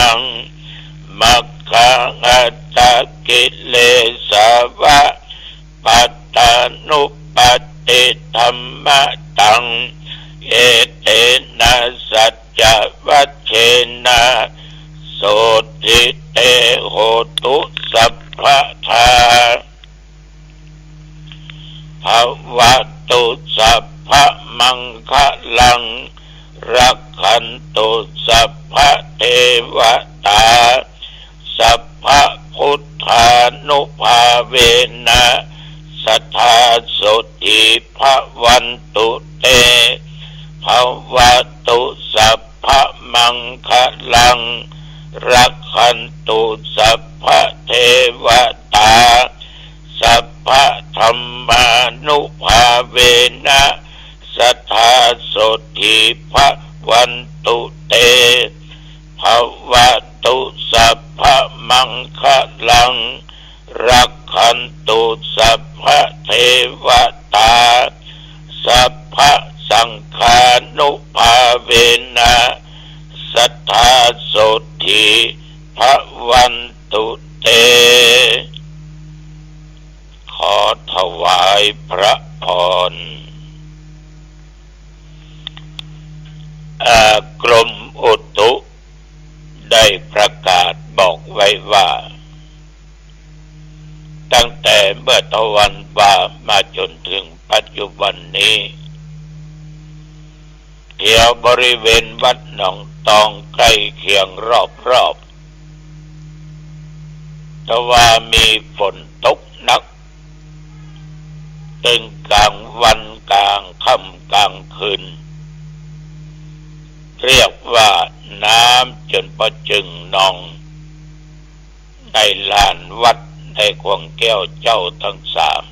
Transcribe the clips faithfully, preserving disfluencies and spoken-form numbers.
ตัง มัคคาหัตถกิเลสาวะ ปัตตานุปัตติธัมมะตัง เอเตนะสัจจวัจเชนะ โสตถิเต โหตุ สัพพะทา ภะวะตุ สัพพะมังคะลัง รักขันตุ สัพพะเทวะตา สัพพะพุทธานุภาเวนะ สะทา โสตถิ ภะวันตุเต ภะวะตุ สัพพะมังคะลัง รักขันตุ สัพพะเทวะตา สัพพะธัมมานุภาเวนะ สะทา โสตถิ ภะวันตุเต ภะวะตุ สัพพะมังคะลัง รักขันตุ สัพพะเทวะตา สัพพะสังฆานุภาเวนะ สะทา โสตถิ ภะวันตุเต ขอถวายพระพร เอ่อ กรมอุตุได้ประกาศบอกไว้ว่า ตั้งแต่เมื่อตะวันวามาจนถึงปัจจุบันนี้ แถวบริเวณวัดหนองตองใกล้เคียงรอบๆ ทว่ามีฝนตกหนัก ตึงกลางวันกลางค่ำกลางคืน เรียกว่าน้ำจนปะจึงนอง ในลานวัดในขวงแก้วเจ้าตังสาม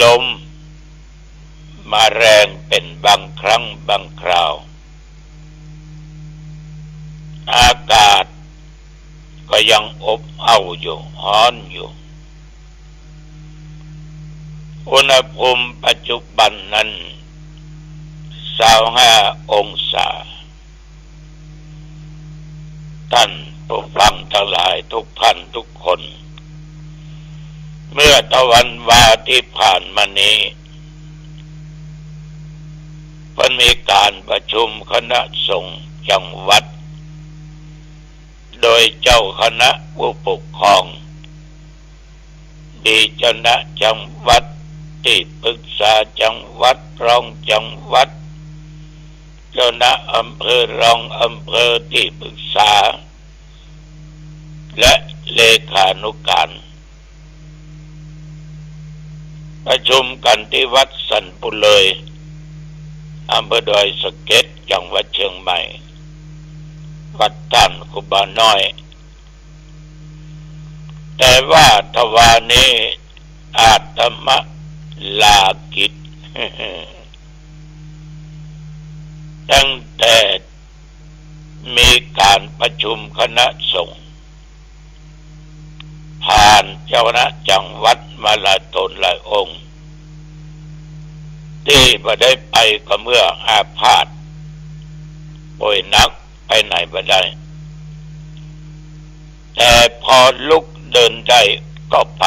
ลมมาแรงเป๋นบางครั้งบางคราว อากาศก็ยังอบอ้าวอยู่ ฮ้อนอยู่ อุณหภูมิปัจจุบันนั้น ซาวห้าองศา ท่านผู้ฟังตังหลายทุกท่านทุกคน เมื่อตะวันวาตี้ผ่านมานี้ เปิ้นมีก๋านประชุมคณะสงฆ์จังหวัด โดยเจ้าคณะผู้ปกครอง มีเจ้าคณะจังหวัด ตี้ปรึกษาจังหวัด รองจังหวัด เจ้าคณะอำเภอ รองอำเภอ ตี้ปรึกษา และเลขานุการ ประชุมกั๋นตี้วัดสันปุเลย อำเภอดอยสะเก็ด จังหวัดเชียงใหม่ วัดต้านครูบาน้อย แต่ว่าทว่านี้อาตมาลากิจ ตั้งแต่มีก๋านประชุมคณะสงฆ์ ผ่านเจ้าคณะจังหวัดมาหลายต๋นหลายองค์ ตี้บ่ได้ไปก็เมื่ออาพาธ ป่วยหนัก ไปไหนบ่ได้ แต่พอลุกเดินได้ก็ไป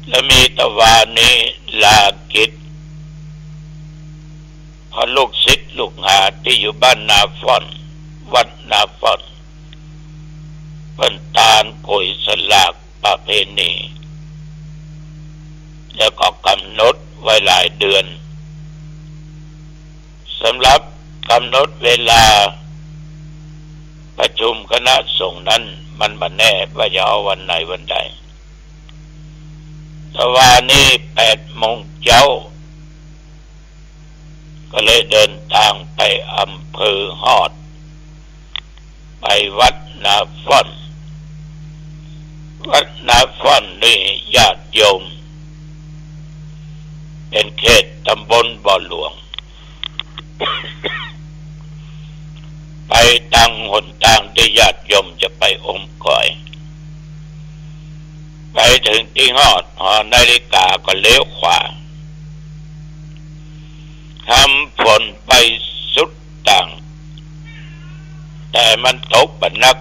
และมีตะวานี้ลากิจ เพราะลูกศิษย์ลูกหาตี้อยู่บ้านนาฝ่อน วัดนาฝ่อน เปิ้นตานก๋วยสลากประเพณี แล้วก็กำหนดไว้หลายเดือน สำหรับกำหนดเวลาประชุมคณะสงฆ์นั้น มันบ่แน่ว่าจะเอาวันไหนวันใด ตะวานี้แปดโมงเจ๊า ก็เลยเดินตางไปอำเภอฮอด ไปวัดนาฝ่อน วัดนาฝ่อนนี่ญาติโยม เป๋นเขตตำบลบ่อหลวง ไปตางหนตางตี้ญาติโยมจะไปอมก๋อย ไปเถิงตี้ฮอด หอนาฬิกาก็เลี้ยวขวา ทำฝนไป แต่มันตกบ่นัก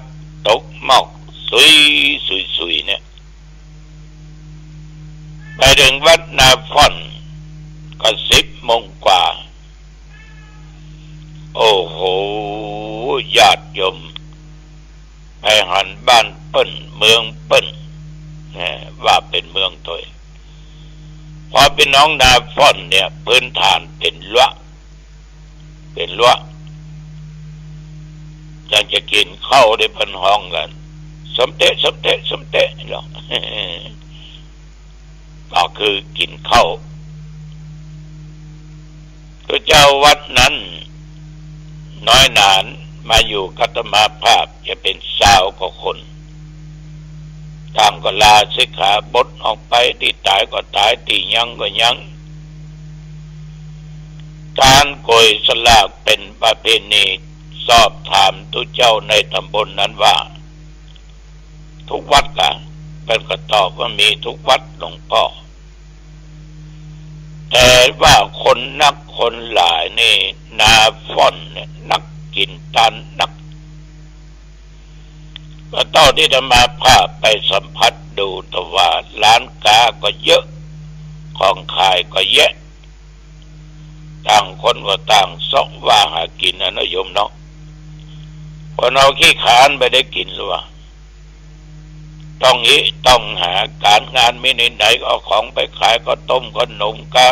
ตกมอกสุย สุย สุยเนี่ย ไปเถิงวัดนาพ่อนก็สิบโมงกว่า โอ้โห ญาติโยม ไปหันบ้านเปิ้นเมืองเปิ้น แหม ว่าเป๋นเมืองตวย เพราะปี้น้องนาพ่อนเนี่ย พื้นฐานเป๋นลัวะ เป๋นลัวะ ยังจะกิ๋นข้าวได้เปิ้นฮ้องกั๋น สมเต๊ะ สมเต๊ะ สมเต๊ะ เนาะ ก็คือกิ๋นข้าว ตุ๊เจ้าวัดนั้น น้อยหนา มาอยู่กับอาตมาภาพจะเป๋นซาวกว่าคน ต่างก็ลาสิกขาบทออกไป ตี้ต๋ายก็ต๋าย ตี้ยังก็ยัง ก๋านโก๋ยสลากเป๋นประเพณี สอบถามตุ๊เจ้าในต๋ำบลนั้นว่า ทุกวัดก่า เปิ้นก็ตอบว่ามีทุกวัดหลวงป้อ แต่ว่าคนนักคนหลายนี่ นาพ่อนเนี่ยนักกิ๋นตานนัก ก็เต้าตี้อาตมาภาพไปสัมผัสดูตะว่าร้านก๊าก็เยอะ ของขายก็แยะ ต่างคนก็ต่างเซาะว่าหากิ๋นนะเนาะโยมเนาะ คนเฮาขี้คร้านบ่ได้กิ๋นหรือวะ ต้องอิต้องหา ก๋านงานมีไหนๆ ก็เอาของไปขาย ข้าวต้มขนมก๊า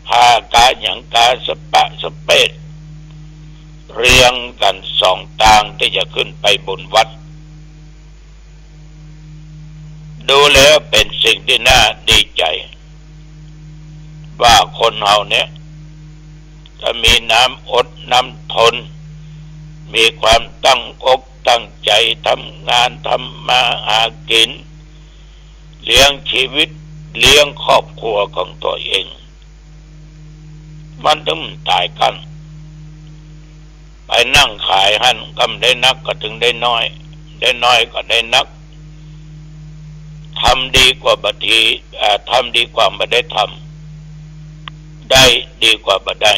ผ้าก๊าหยังก๊า สะปะสะเปด เรียงกั๋นสองตางตี้จะขึ้นไปบนวัด ดูแล้วเป๋นสิ่งตี้น่าดีใจ๋ ว่าคนเฮาเนี่ย ถ้ามีน้ำอดน้ำทน มีความตั้งอกตั้งใจ๋ทำงานทำมาหากิ๋น เลี้ยงชีวิต เลี้ยงครอบครัวของตั๋วเอง มันตึงต๋ายกั๋น ไปนั่งขายหั้นก็บ่ได้นัก ก็ตึงได้น้อย ได้น้อยก็ได้นัก ทำดีกว่าบ่ดี เอ่อ ทำดีกว่าบ่ได้ทำ ได้ดีกว่าบ่ได้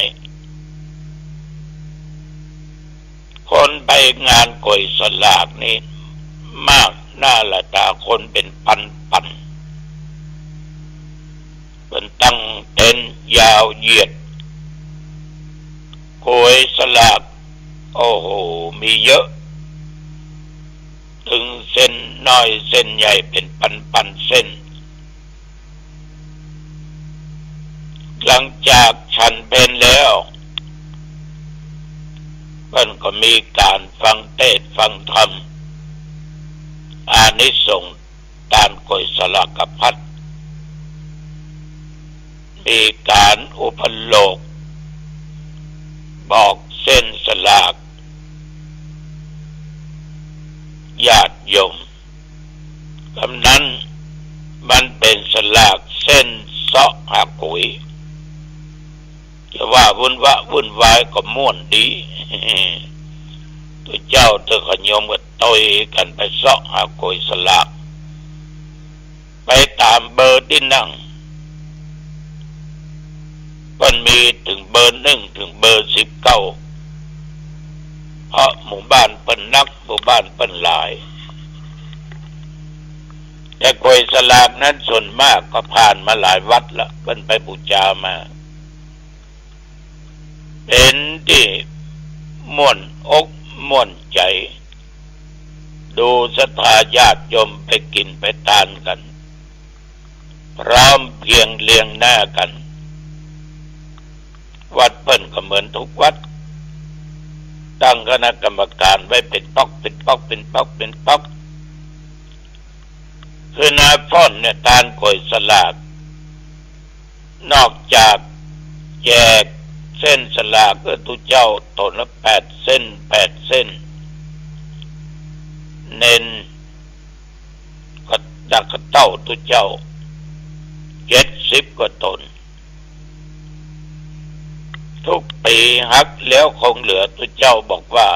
คนไปงานก๋วยสลากนี่มากหน้าหลายต๋า คนเป๋นปันๆ เปิ้นตั้งเต็นท์ยาวเหยียด ก๋วยสลาก โอ้โห มีเยอะ ตึงเส้นน้อยเส้นใหญ่เป๋นปันๆ เส้น หลังจากฉันเพลแล้ว เปิ้นก็มีก๋านฟังเตสน์ฟังธรรม อานิสงส์ ก๋านก๋วยสลากพัด มีก๋านอุปโลกน์ บอกเส้นสลาก ญาติโยม กำนั้นมันเป๋นสลากเส้นเซาะหาก๋วย จะว่าวุ่นวะวุ่นวายก็ม่วนดี ตุ๊เจ้าเตื้อขะโยมก็ตวยกั๋นไปเซาะหาก๋วยสลาก ไปต๋ามเบอร์ตี้นั่ง เปิ้นมีตึงเบอร์นึ่ง ตึงเบอร์สิบเก้า เพราะหมู่บ้านเปิ้นนัก หมู่บ้านเปิ้นหลาย แต่ก๋วยสลากนั้นส่วนมากก็ผ่านมาหลายวัดละ เปิ้นไปบู๋จามา เป๋นตี้ม่วนอกม่วนใจ๋ ดูศรัทธาญาติโยมไปกิ๋นไปตานกั๋น พร้อมเพรียงเรียงหน้ากั๋น วัดเปิ้นก็เหมือนทุกวัด ตั้งคณะกรรมก๋านไว้เป๋นป๊อก เป๋นป๊อก เป๋นป๊อก เป๋นป๊อก คือนาพ่อนเนี่ย ก๋านก๋วยสลาก นอกจากแจกเส้นสลาก เออ ตุ๊เจ้าต๋นละแปดเส้น แปดเส้น เณรก็ดักกะเต้าตุ๊เจ้า เจ็ดสิบกว่าต๋น ทุกปี๋หักแล้วคงเหลือ ตุ๊เจ้าบอกว่า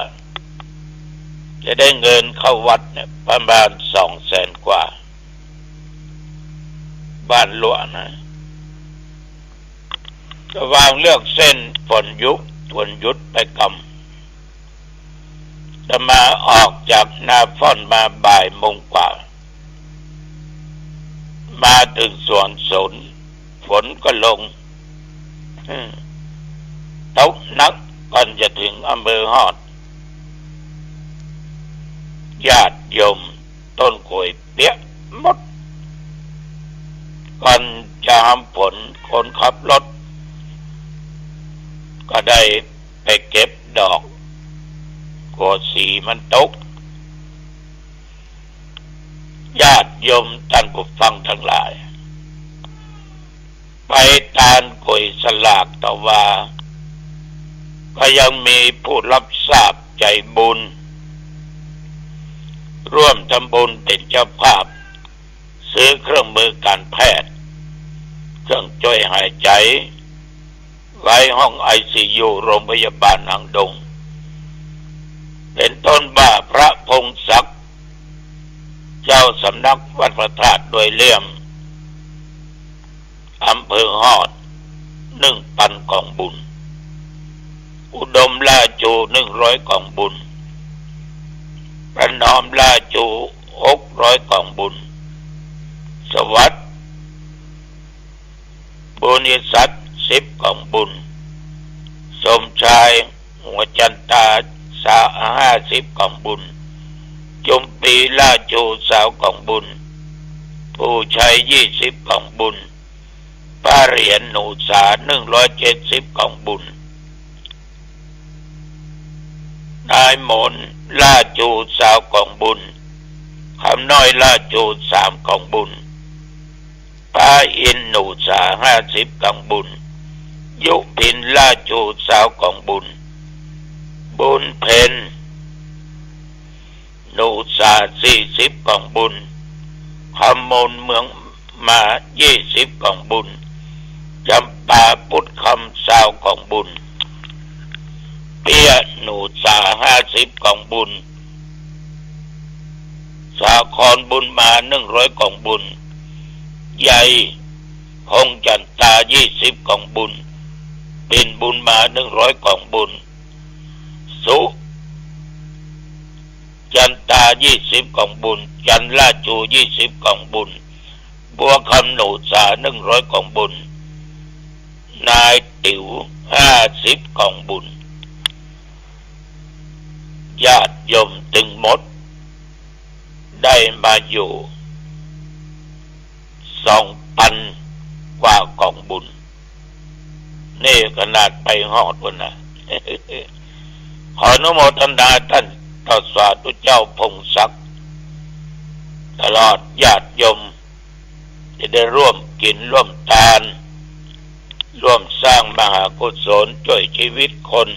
จะได้เงินเข้าวัดเนี่ยประมาณสองแสนกว่า บ้านลัวะนะ จะวางเลือกเส้นฝนยุ ฝนหยุดไปกำ ตมาออกจากนาพ่อนมาบ่ายโมงกว่า มาเถิงสวนสน ฝนก็ลง ตกหนักก่อนจะเถิงอำเภอฮอด ญาติโยมต้นก๋วยเปียะหมด ก่อนจะหำฝนคนขับรถ ก็ได้ไปเก็บดอก กลัวสีมันตก ญาติโยมต้านผู้ฟังตังหลาย ไปตานก๋วยสลากตะวา ก็ยังมีผู้รับทราบใจ๋บุญ ร่วมทำบุญเป๋นเจ้าภาพ ซื้อเครื่องมือการแพทย์ เครื่องจ้วยหายใจ๋ ไว้ห้องไอซียูโรงพยาบาลหางดง เป๋นต้นว่าพระพงศักดิ์ เจ้าสำนักวัดพระธาตุดอยเหลี่ยม อำเภอฮอด หนึ่งปันก๋องบุญ อุดมล่าจู หนึ่งร้อยก๋องบุญ ประนอมล่าจู หกร้อยก๋องบุญ สวัสดิ์ บุญยศักดิ์ สิบก๋องบุญ สมชาย หัวจันตา ห้าสิบก๋องบุญ จุมปี ล่าจู ซาวก๋องบุญ ปู่ชัย ยี่สิบก๋องบุญ ป้าเหรียญ หนูสา หนึ่งร้อยเจ็ดสิบก๋องบุญ นายหมน ล่าจู ซาวก๋องบุญ คำน้อย ล่าจู สามก๋องบุญ ป้าอิน หนูสา ห้าสิบก๋องบุญ ยุพิน ล่าจู ซาวก๋องบุญ บุญเพ็ญ หนูสา สี่สิบก๋องบุญ คำมน เมืองมา ยี่สิบก๋องบุญ จำปา ปุตคำ ซาวก๋องบุญ เปี้ย หนูสา ห้าสิบก๋องบุญ สาคร บุญมา หนึ่งร้อยก๋องบุญ ใหญ่ พงษ์จันตา ยี่สิบก๋องบุญ ปิ่น บุญมา หนึ่งร้อยก๋องบุญ สุ จันตา ยี่สิบก๋องบุญ จันล่าจู ยี่สิบก๋องบุญ บัวคำ หนูสา หนึ่งร้อยก๋องบุญ นายติ๋ว ห้าสิบก๋องบุญ ญาติโยมตึงหมด ได้มาอยู่ สองปันกว่าก๋องบุญ นี่ขนาดไปฮอดปู้นนะ ขออนุโมทนาต้านเจ้าสาธุเจ้าพงศักดิ์ ตลอดญาติโยม ตี้ได้ร่วมกิ๋นร่วมตาน ร่วมสร้างมหากุศลจ้วยชีวิตคน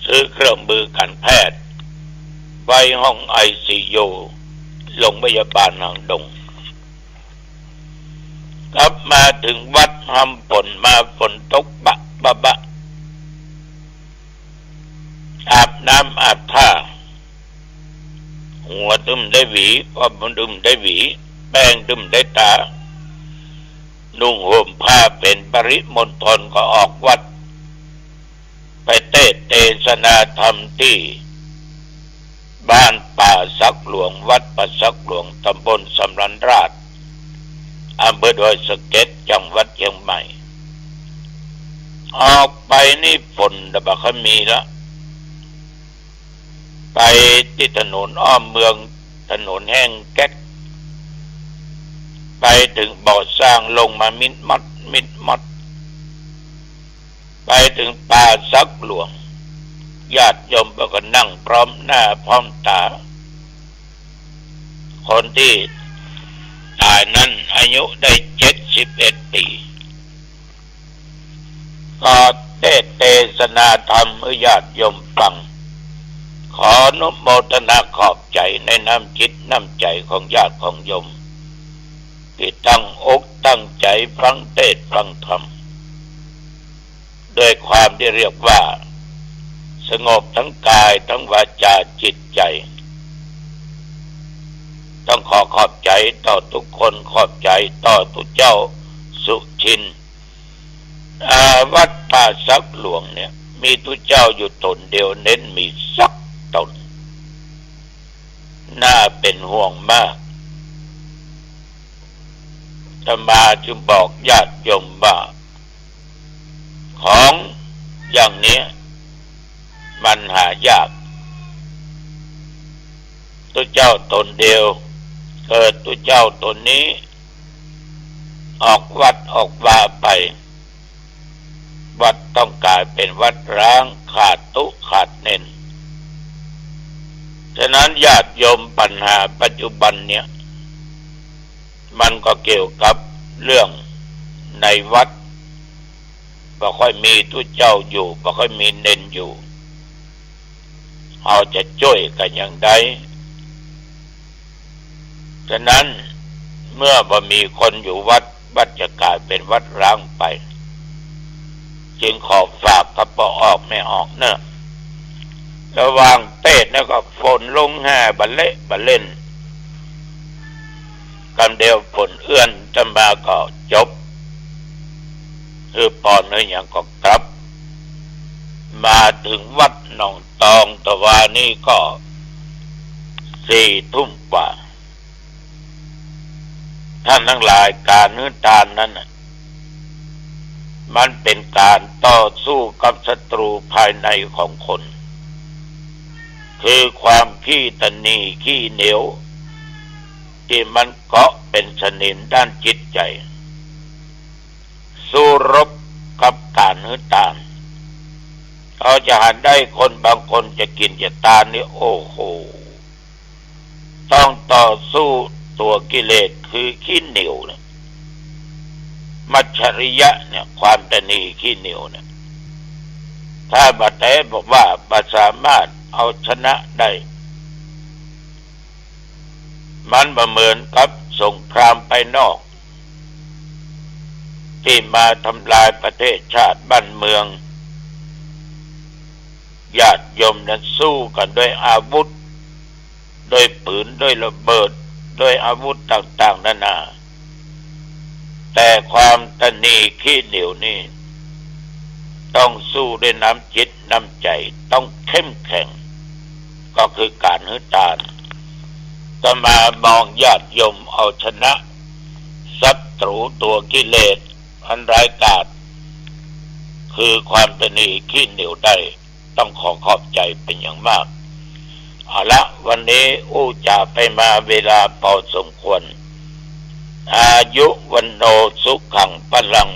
ซื้อเครื่องมือการแพทย์ ไว้ห้องไอซียู โรงพยาบาลหางดง กลับมาเถิงวัดหำฝนมา ฝนตกบะบะบะ อาบน้ำอาบท่า หัวตึงได้หวี ผมตึงได้หวี แป้งตึงได้ตา นุ่งห่มผ้าเป๋นปริมณฑลก็ออกวัด ไปเตสน์เตสนาธรรมตี้บ้านป่าสักหลวง วัดป่าสักหลวง ตำบลสำราญราษฎร์ อำเภอดอยสะเก็ด จังหวัดเจียงใหม่ ออกไปนี่ฝนบ่ค่อยมีละ ไปตี้ถนนอ้อมเมือง ถนนแห้งแก๊ก ไปเถิงบ่อสร้าง ลงมามิดมัด มิดมัด ไปเถิงป่าสักหลวง ญาติโยมก็นั่งพร้อมหน้าพร้อมต๋า คนตี้ต๋ายนั้นอายุได้เจ็ดสิบเอ็ดปี๋ ก็เตสน์เตสนาธรรมหื้อญาติโยมฟัง ขออนุโมทนาขอบใจ๋ในน้ำจิตน้ำใจ๋ของญาติของโยม ตี้ตั้งอกตั้งใจ๋ฟังเตสน์ฟังธรรม ด้วยความตี้เรียกว่าสงบทั้งก๋ายทั้งวาจ๋าจิตใจ๋ ต้องขอขอบใจ๋ต่อตุ๊กคน ขอบใจ๋ต่อตุ๊เจ้าสุชิน อ่า วัดป่าสักหลวงเนี่ย มีตุ๊เจ้าอยู่ต๋นเดียว เน้นมีสักต๋น น่าเป๋นห่วงมาก อาตมาจึงบอกญาติโยมว่า ของอย่างเนี้ยมันหายาก ตุ๊เจ้าต๋นเดียว เกิดตุ๊เจ้าต๋นนี้ ออกวัดออกวาไป วัดต้องก๋ายเป๋นวัดร้าง ขาดตุ๊ขาดเน่น ฉะนั้นญาติโยม ปัญหาปัจจุบันเนี่ย มันก็เกี่ยวกับเรื่องในวัด บ่ค่อยมีตุ๊เจ้าอยู่ บ่ค่อยมีเณรอยู่ เฮาจะจ้วยกั๋นอย่างใด ฉะนั้นเมื่อบ่มีคนอยู่วัด วัดจะก๋ายเป๋นวัดร้างไป จึงขอฝากกับป้อออกแม่ออกเน่อ ละหว่างเตศน์นะก็ฝนลงแห่บ่าเละบ่าเล่น กำเดียวฝนเอื้อน อาตมาก็จบ หื้อปอนหื้อหยังก็กลับ มาเถิงวัดหนองตองตะวานี้ก็สี่ทุ่มกว่า ท่านตังหลาย ก๋านหื้อตานนั้นน่ะ มันเป๋นก๋านต่อสู้กับศัตรูภายในของคน คือความขี้ตะหนี่ขี้เหนียว ตี้มันเกาะเป๋นสนิมด้านจิตใจ๋ สู้รบกับก๋านหื้อตาน เฮาจะหันได้คนบางคนจะกิ๋นจะตานนี่ โอ้โห ต้องต่อสู้ตั๋วกิเลสคือขี้เหนียวเนี่ย มัจฉริยะเนี่ย ความตะหนี่ขี้เหนียวเนี่ย ถ้าบ่าแต๊บอกว่าบ่สามารถเอาชนะได้ มันบ่เหมือนกับสงครามภายนอก ตี้มาทำลายประเทศชาติบ้านเมือง ญาติโยมนั้นสู้กั๋นด้วยอาวุธ ด้วยปืน ด้วยระเบิด ด้วยอาวุธต่างๆ นานา แต่ความตะหนี่ขี้เหนียวนี่ ต้องสู้ด้วยน้ำจิตน้ำใจ๋ ต้องเข้มแข็ง ก็คือก๋านหื้อตาน อาตมามองญาติโยมเอาชนะศัตรูตั๋วกิเลสอันร้ายกาจ คือความตะหนี่ขี้เหนียวได้ ต้องขอขอบใจ๋เป๋นอย่างมาก เอาละ วันนี้อู้จ๋าไปมาเวลาปอสมควร อายุ วัณโณ สุขัง พลัง